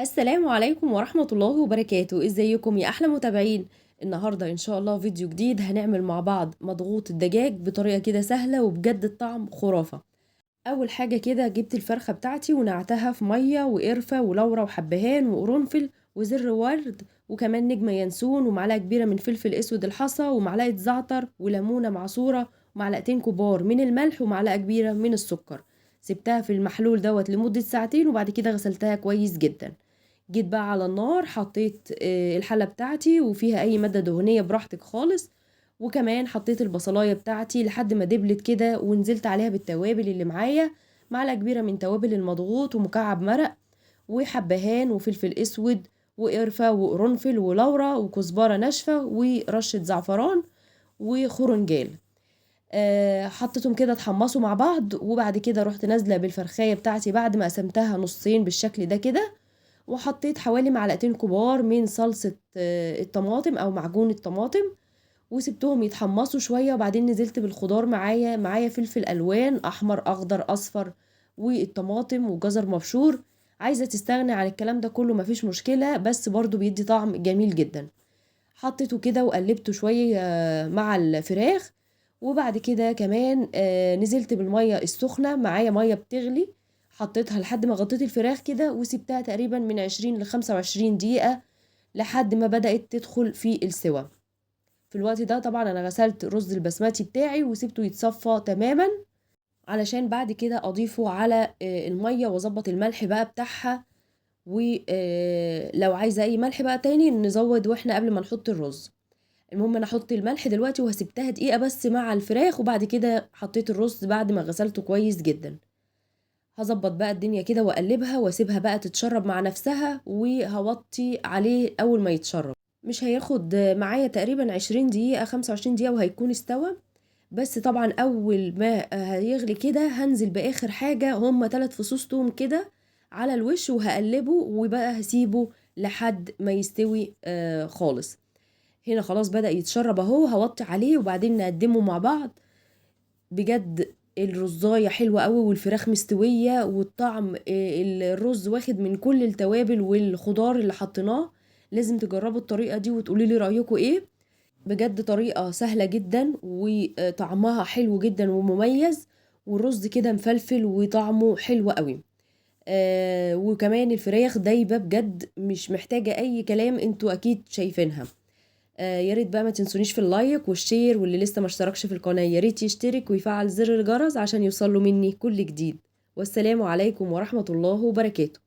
السلام عليكم ورحمة الله وبركاته. ازيكم يا احلى متابعين؟ النهاردة ان شاء الله فيديو جديد هنعمل مع بعض مضغوط الدجاج بطريقة كده سهلة وبجد الطعم خرافة. اول حاجة كده جبت الفرخة بتاعتي ونقعتها في مية وقرفة ولورا وحبهان وقرنفل وزر ورد وكمان نجمة ينسون ومعلقة كبيرة من فلفل اسود الحصى ومعلقة زعتر وليمونة معصورة ومعلقتين كبار من الملح ومعلقة كبيرة من السكر. سبتها في المحلول دوت لمدة ساعتين وبعد كده غسلتها كويس جدا. جيت بقى على النار حطيت الحلة بتاعتي وفيها اي مادة دهنية براحتك خالص، وكمان حطيت البصلاية بتاعتي لحد ما دبلت كده ونزلت عليها بالتوابل اللي معايا، معلقة كبيرة من توابل المضغوط ومكعب مرق وحبهان وفلفل اسود وقرفة وقرنفل ولورا وكزبرة ناشفة ورشة زعفران وخرنجال. حطيتهم كده اتحمصوا مع بعض، وبعد كده رحت نازلة بالفرخاية بتاعتي بعد ما قسمتها نصين بالشكل ده كده، وحطيت حوالي معلقتين كبار من صلصة الطماطم او معجون الطماطم وسبتهم يتحمصوا شوية. وبعدين نزلت بالخضار معايا فلفل الوان احمر اخضر اصفر والطماطم وجزر مبشور. عايزة تستغني عن الكلام ده كله مفيش مشكلة، بس برضو بيدي طعم جميل جدا. حطيته كده وقلبته شوية مع الفراخ، وبعد كده كمان نزلت بالمية السخنة، معايا مية بتغلي حطيتها لحد ما غطيت الفراخ كده، وسبتها تقريبا من 20 ل 25 دقيقة لحد ما بدأت تدخل في السوا. في الوقت ده طبعا انا غسلت رز البسمتي بتاعي وسبته يتصفى تماما علشان بعد كده اضيفه على المية واظبط الملح بقى بتاعها، ولو عايزة اي ملح بقى تاني نزود واحنا قبل ما نحط الرز. المهم انا احط الملح دلوقتي وهسيبتها دقيقة بس مع الفراخ، وبعد كده حطيت الرز بعد ما غسلته كويس جدا. هظبط بقى الدنيا كده واقلبها واسيبها بقى تتشرب مع نفسها، وهوطي عليه اول ما يتشرب. مش هياخد معايا تقريبا 20 دقيقة 25 دقيقة وهيكون استوى. بس طبعا اول ما هيغلي كده هنزل باخر حاجة، هما 3 فصوص توم كده على الوش وهقلبه، وبقى هسيبه لحد ما يستوي خالص. هنا خلاص بدأ يتشرب اهو، هوطي عليه وبعدين نقدمه مع بعض. بجد الرزاية حلوة قوي والفراخ مستوية والطعم، الرز واخد من كل التوابل والخضار اللي حطيناه. لازم تجربوا الطريقة دي وتقولي لي رأيكم ايه. بجد طريقة سهلة جدا وطعمها حلو جدا ومميز، والرز كده مفلفل وطعمه حلو قوي. وكمان الفراخ دايبة بجد، مش محتاجة اي كلام، انتوا اكيد شايفينها. يا ريت بقى ما تنسونيش في ال like وال share، واللي لسه ما اشتركش في القناة يا ريت يشترك ويفعل زر الجرس عشان يوصله مني كل جديد. والسلام عليكم ورحمة الله وبركاته.